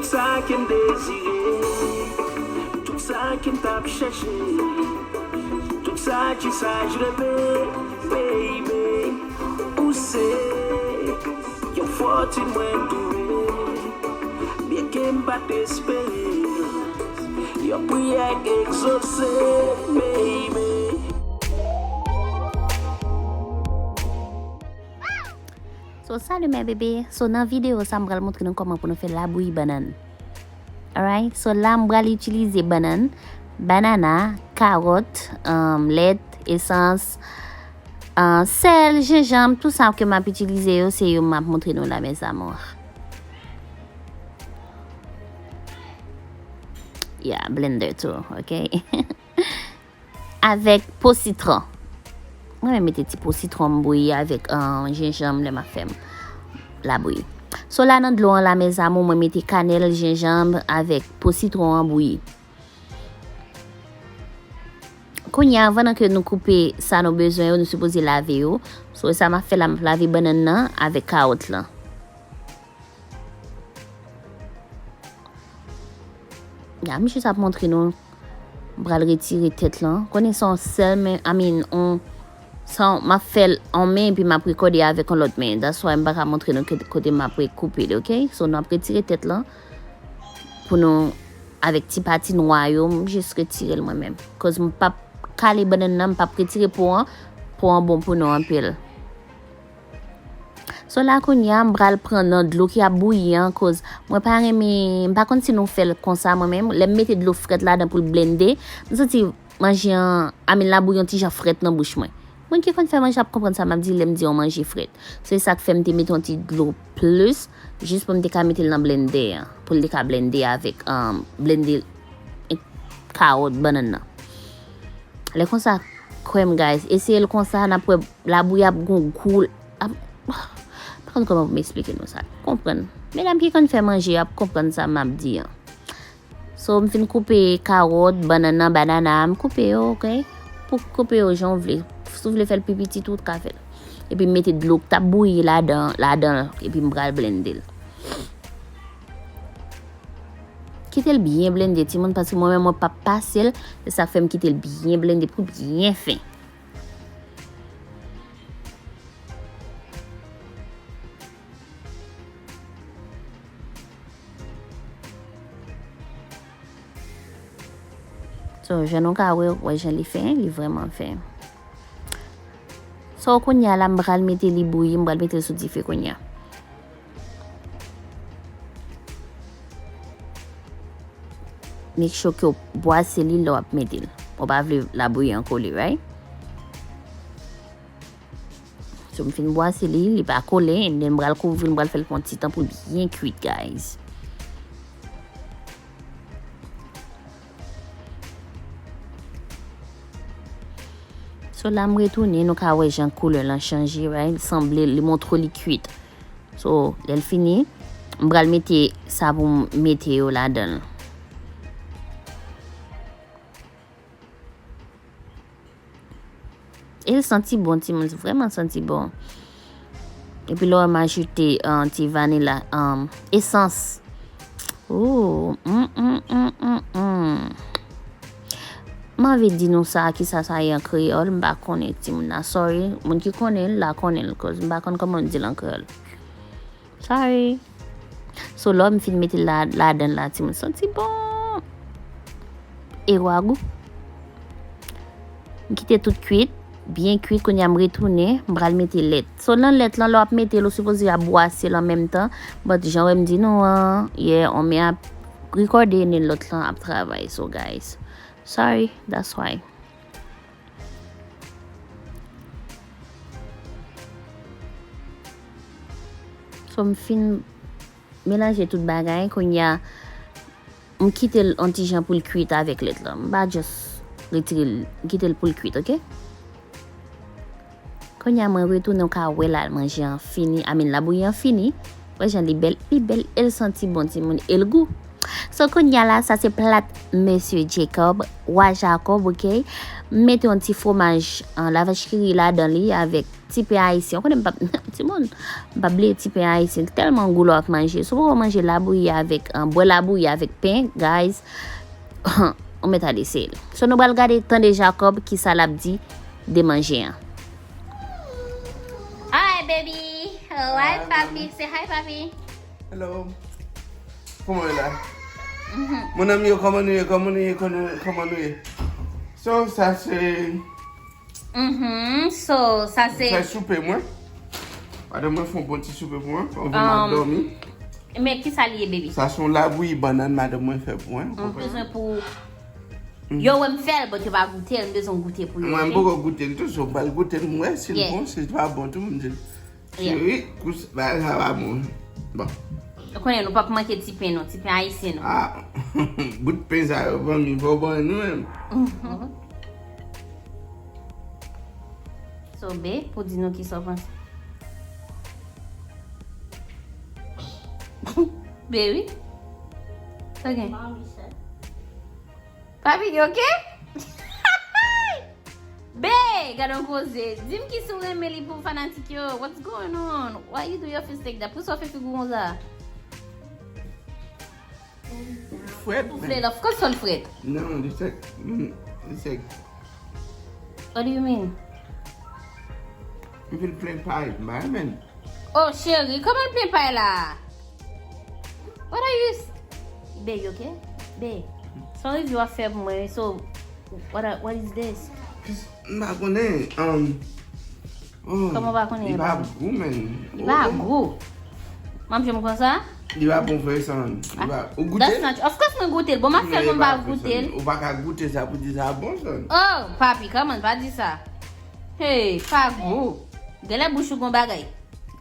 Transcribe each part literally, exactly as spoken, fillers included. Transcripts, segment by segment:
Sa ke m dezire, tout sa ke m t ap chèche, tout sa ki sa j reve, baby. Ou se yon fòtin mwen dwe, byenke m pa t espere, yon priyè k egzose, baby. So, salut mes bébés. So, nan videyo sa, m pral montre nou kòman pou nou fè labouyi bannann. Alright? So, la, m pral itilize bannann, banana, kawòt, um, lèt, esans, uh, sèl, jenjanm, tout sa ke m ap itilize yo, se yo m ap montre nou la, mes amours. Yeah, blender tou, ok? Avèk po sitwon. Mwen renmen mete ti po sitwon m bouyi avèk, ah, jenjanm lè m ap fè m labouyi. So la nan dlo an la, mes amours, mwen mete kanèl, jenjanm avèk po sitwon an bouyi. Kounye a, anvan ke nou koupe sa nou bezwen yo, nou sipoze lave yo. So sa m ap fè la, m ap lave bannann nan avèk kawòt lan. Ya, m jis ap montre nou. M pral retire tèt lan. Konnen se yon sèl men, I mean, on, se yon, m ap fè l yon men epi m ap rekòde avèk yon lòt men. That's why m pa ka montre nou ke, kote m ap koupe li, ok? So, n ap retire tèt lan pou nou, avèk ti pati nwa yo, m jis retire l mwen menm. Cause m p ap kale bannann nan, m p ap retire po an. Po an bon pou nou anpil. So la kounye a, m pral pran nan dlo ki ap bouyi an, cause mwen pa renmen, m pa konn si nou fè l konsa mwen menm. Lè m mete dlo frèt ladan pou l blende, m santi manje an, I mean, labouyi an ti jan frèt nan bouch mwen. Moun ki konn fè manje ap konprann sa m ap di lè m di yon manje frèt. Se sa k fè m te mete yon ti dlo plis, jis pou m te ka mete l nan blendè an, pou l te ka blende avèk, um, blende kawòt, bannann nan. Lè konsa, kwè m, guys, eseye l konsa, n ap wè labouyi ap gon gou, ap, m pa konn kòman pou m eksplike nou sa. Konprann. Medam ki konn fè manje ap konprann sa m ap di an. So, m fin koupe kawòt, bannann nan, banana, m koupe yo, ok? Pou koupe yo jan w vle. Si w vle fè l pi piti tou, w ka fè l. Epi m mete dlo k t ap bouyi ladan, ladan l, epi m pral blende l. Kite l byen blende, timoun, paske mwen menm mwen p ap pase l, se sa k fè m kite l byen blende pou l byen fen. So, jan nou ka wè, wè jan li fen, li vrèman fen. So, kounye a la, m pral mete li bouyi, m pral mete l sou dife kounye a. Make sure ke w bwase li lè w ap mete l. Ou pa vle labouyi an kole, right? So, m fin bwase li, li pa kole, and then m pral kouvri l, m pral fè l pran ti tan pou l byen kuit, guys. So, la m retounen, nou ka wè jan koulè lan chanje, right? Sanble li montre li kuit. So, lè l fini, m pral mete sa pou m mete yo ladan l. E l santi bon, timoun, vrèman santi bon. Epi lè w wè m ajoute, ah, ti vanila, ah, esans. Ooh, mm, mm, mm, mm, mm. M anvi di nou sa, kisa sa ye an kreyòl, m pa konnen, timoun la, sorry. Moun ki konnen l la konnen l, cause m pa konn kòman m di l an kreyòl. Sorry. So, lè m fin mete l la, ladan l la, timoun, santi bon. E wagou. M kite tout kuit, byen kuit, kounye a m retounen, m pral mete lèt. So, nan lèt lan, lè w ap mete l, ou sipoze ap bwase l an menm tan. But, jan w wè m di nou an, yeah, on men ap rekòde, ennen lòt lan ap travay. So, guys, sorry, that's why. So, m fin melanje tout bagay, kounye a, m kite l yon ti jan pou l kuit avèk lèt lan. M pa just retire l, m kite l pou l kuit, ok? Kounye a, mwen retounen, w ka wè la, manje an fini, I mean, labouyi an fini. Wè jan li bèl, li bèl, e l santi bon, timoun, e l gou. So, kounye a la, sa se plat Mesye Jacob, wa Jacob, ok? M mete yon ti fwomaj, an, lavach ki ri ladan li avèk ti pen ayisyen. Ou konnen m p ap, timoun, m p ap bliye ti pen ayisyen. Tèlman gou lè w ap manje. Si w poko manje labouyi avèk, an, bwè labouyi avèk pen, guys, ou mèt al eseye l. So, nou pral gade, tande Jacob, kisa l ap di de manje an. Hi, baby. Hi, papi. Say hi, papi. Hello. Kòman w ye la? Mon ami yo, kòman nou ye? Kòman nou ye? Kòman nou ye? So, sa se... Mhm. So, sa se... Sa se soupe mwen. Madanm mwen fè yon bon ti soupe pou mwen. Anvan m al dòmi. Men kisa li ye, baby? Sa se yon labouyi bannann madanm mwen fè pou mwen. M bezwen pou... Yo wè m fè l, but yo pa goute l. M bezwen goute pou yo, ok? Mwen, m poko goute l tou, so m pral goute l, m wè si l bon, si l pa bon tou, m di l. Cheri, kous, bagay sa pa bon. Bon. Ou konnen, nou p ap manke ti pen, non. Ti pen ayisyen, non. Ah, bout pen sa yo, ban m, fò w ban nou menm. So, be, pou di nou kisa w panse. Be, wi. Sa gen? Papi, you okay? Be, gade yon koze. Di m kisa w renmen li pou fanatik yo. What's going on? Why you do your face like that? Poukisa w fè figi w konsa? Frèt, man. Of course, l frèt. Non, li sèk. Mm, li sèk. What do you mean? M feel plen pay, man. Oh, cheri, kòman l plen pay la? What are you s-, babe, you okay? Babe, son review a fè pou mwen, so, what are, what is this? M pa konnen, um, oh, kòman w pa konnen li pa gou, man. Li pa gou. M ap janm konsa? Li pa bon, frè, san, li pa, ou goute? That's not, of course, mwen goute l. Bon, m ap fè l, mwen pa goute l. Ou pa ka goute sa pou di sa bon, san. Oh, papi, kòman, pa di sa. Hey, pa gou. Genlè bouch ou gon bagay.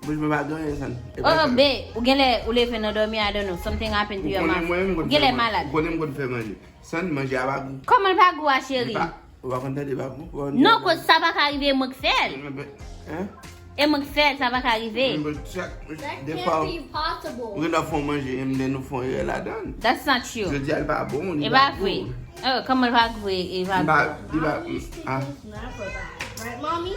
Bouch mwen pa gen anyen, san. Oh, be, ou genlè, ou leve nan dòmi, I don't know. Something happened to your mouth. Ou genlè malad. Ou konnen m konn fè manje. San, manje a pa gou. Kòman l pa gou a, cheri? Ou pa konn tande pa gou? Non, koz sa pa ka rive, e mwen k fè l. Hein? E mwen k fè l, sa pa ka rive. That can't be possible. Ou gen dwa fè yon manje, e m, lè nou fè yon erè ladan. That's not true. Jodi a, l pa bon, li pa gou. E pa vre. Oh, kòman l pa gou, e pa gou? Li pa, li pa, ah. Right, mommy?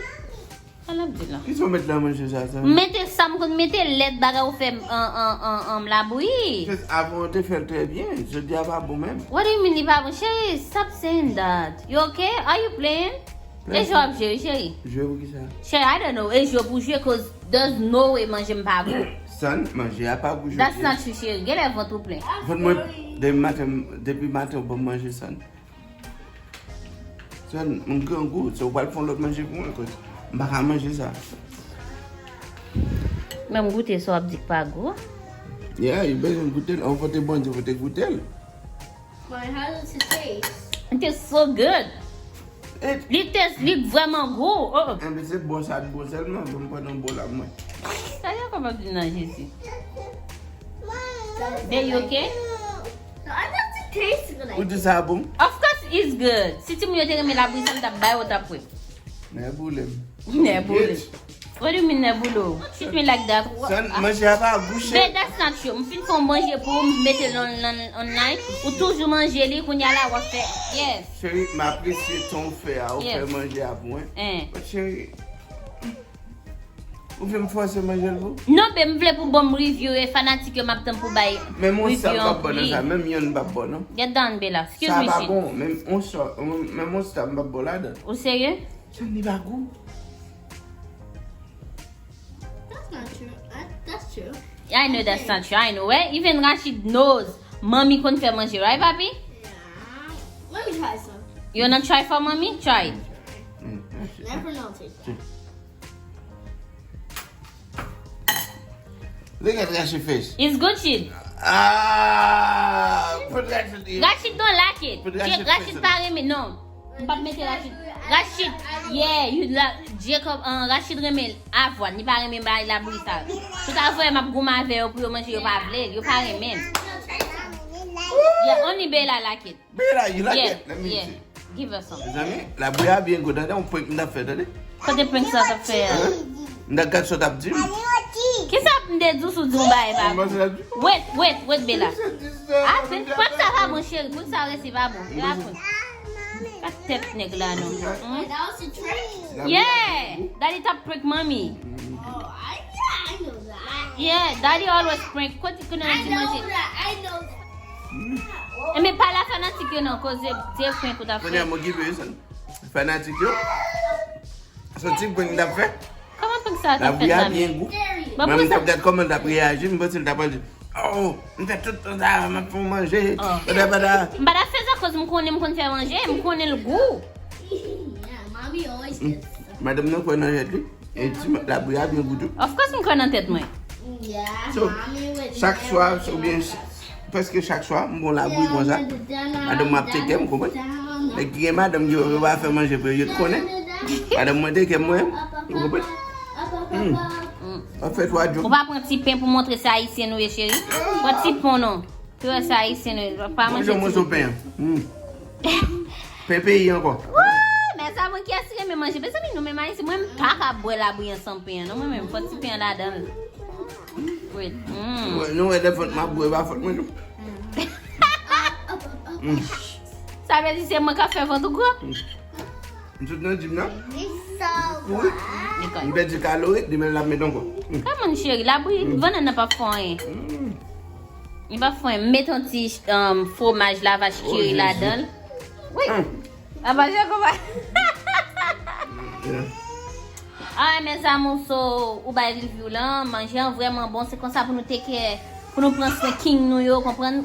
Sa l ap di la? Kisa w met nan manje sa, sa? M mete sa m konn mete, lèt, bagay ou fè, an, an, an, an, labouyi. Just avan w te fè l trè byen, jodi a pa bon menm. What do you mean li pa bon? Cheri, stop saying that. You okay? Are you playing? E jwe w ap jwe, cheri. Jwe pou kisa? Cheri, I don't know. E jwe pou jwe, cause there's no way manje m pa gou. San, manje a pa gou jodi a. That's not true, cheri. Genlè vant ou plen. Vant mwen, depi maten, depi maten ou ban m manje, san. Sèl, m grangou, se ou pral fè yon lòt manje pou mwen, koz m pa ka manje sa. Men m goute sa w ap di k pa gou. Yeah, ou bezwen goute l. Anfòte Bondye pou te goute l. But how does it taste? It tastes so good. Li taste, li vrèman gou. Oh. Enben se bò sa t bon sèlman, pou m pran yon bò la mwen. Sa yo kapab di nan Jezi. Babe, you okay? Ou di sa bon? Of course it's good. Si timoun yo te renmen labouyi sa, m t ap ba yo, t ap wè. Nè boule m. Nè boule. What do you mean, nè boule w? Treat me like that. San, manje a pa gou, cheri. Babe, that's not true. M fin fè yon manje pou ou, m mete l on, on, online. Ou toujou manje li, kounye a la, w ap fè. Yes. Cheri, m apresye tan w fè a, ou fè manje a pou mwen. But cheri, ou vle m fòse manje l pou? Non, be, m vle pou bon review e fanatik yo m ap tann pou bay review an pou li. Menm yon sa m p ap ba w nan sa, menm yonn m p ap ba w non. Get down, Bella. Excuse me, shit. Sa pa bon, menm yon sa, menm yon sa m p ap ba w ladan. Ou serye? Sa li pa gou. That's not true. I, that's true. I know that's not true. I know, eh? Even Rachid knows. Mommy konn fè manje, right, papi? Yeah. Let me try some. You wanna try for mommy? Try it. Mm, that's it. Never know taste that. Look at Rachid face. It's good shit. Ah, put Rachid in. Rachid don't like it. Put Rachid face in. Rachid pa renmen, non. M p ap mete Rachid. Rachid, yeah, you la, Jacob, uh, Rachid renmen avwàn, li pa renmen bay labouyi sa. Tout avwàn m ap goumen avè yo pou yo manje, yo pa vle, yo pa renmen. Yeah, only Bella like it. Bella, you like it? Let me see. Give her some. Mezanmi, labouyi a byen gou, tande yon prank m t ap fè, tande. Kote prank sa t ap fè a? Hein? M ta gad sa w t ap di m. Kisa m te di w si w di yon bagay pa M bon? panse l ap di. Wait, wait, wait, Bella. Apen, prank sa pa bon, cheri. Prank sa resi pa bon. Apen. Ka tèt nèg la non. Hmm? That was a trick. Yeah, daddy t ap prank mami. Oh, I, yeah, I know that. Yeah, daddy always prank. Kote ki nan I di know manje. That. I know that. E men pa la fanatik yo non, koze de prank ou t ap Kounye a fè. m okipe wi, san. Fanatik yo. Sa ti prank m t ap fè. Kòman prank sa w t La ap fè bouya mami? byen gou. Bon, Mwen m pou t ap gad kòman l t ap reyaji, m panse l t ap pral di, oh, m fè tout tan sa, m ap fè w manje. Oh. Bada bada. M pa t ap fè sa koz m konnen m konn fè manje, m konnen l gou. Yeah, mommy always does. Madanm nan kwè nan tèt li. E ti ma- la bouya byen gou tou. Of course m kwè nan tèt mwen. Yeah, So, mommy would chak never swa, do oubyen that. Prèske chak swa, m gon labouyi konsa. Madanm mwen ap teke m, konprann? Nèg ki gen madanm ki yo pa fè manje pou yo, yo t konnen. Madanm mwen teke mwen, ou konprann? Hmm. W ap fè twa Ou djòb. pa pran ti pen pou montre se ayisyen nou ye, cheri? Pran ti pon non. Pou wè se ayisyen nou ye. Pa manje Manje yon moso ti pen. Hmm. Pen peyi ankò. Wouy, mezanmi, kiyès ki renmen manje? Mezanmi, nou menm ayisyen, mwen m pa ka bwè labouyi an san pen an. Non, mwen menm, fò ti pen an ladan l. Wait. Mm. Nou wè lè fòt m ap bwè, e pa fòt mwen tou. Sa vle di se mwen k ap fè vant ou gwo? M sot nan jim nan. Likòl. M pèdi kalori, demen l ap met ankò. Hmm. Kòman cheri, labouyi, bannann nan p ap fè anyen. Hmm. Li p ap fè anyen. M met yon ti um, fwomaj lavach Oh, kiri Jezi. Ladan l. Wi. Hmm. Apa je konpa. Yeah. Alright, mes amours, so, ou bay review lan, manje an vrèman bon, se konsa pou nou take care, pou nou pran swen king nou yo, konprann?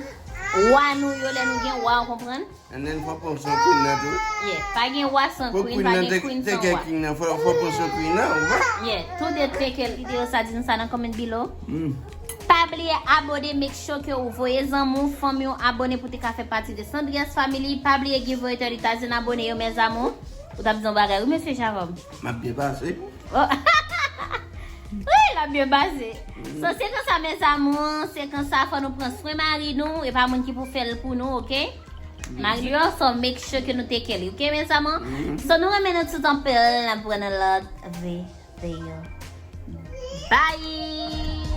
Wa nou yo, lè nou gen wa, ou konprann? And then fò pran swen queen nan tou. Yeah, pa gen wa san Fò queen, queen pa nan gen take queen take san care wa. King nan, fò fò pran swen queen nan, ou wè? Yeah, tou de take care. Videyo sa di nou sa nan comment below. Hmm. Pa bliye abone, make sure ke ou voye zanmi w, fanmi w abone pou te ka fè pati de Cendria's Family. Pa bliye giveaway thirty thousand abone yo, mes amours. Ou t ap di yon bagay, wi, mesye Jacob. M ap byen pase. Oh. Wi, l ap byen pase. So, se konsa, mes amours, se konsa, fò nou pran swen mari nou, e pa moun ki pou fè l pou nou, oke? Mari nou, so make sure ke nou take care li, oke, mes amours? So, nou renmen nou tout anpil, n ap wè nan lòt videyo. Bye!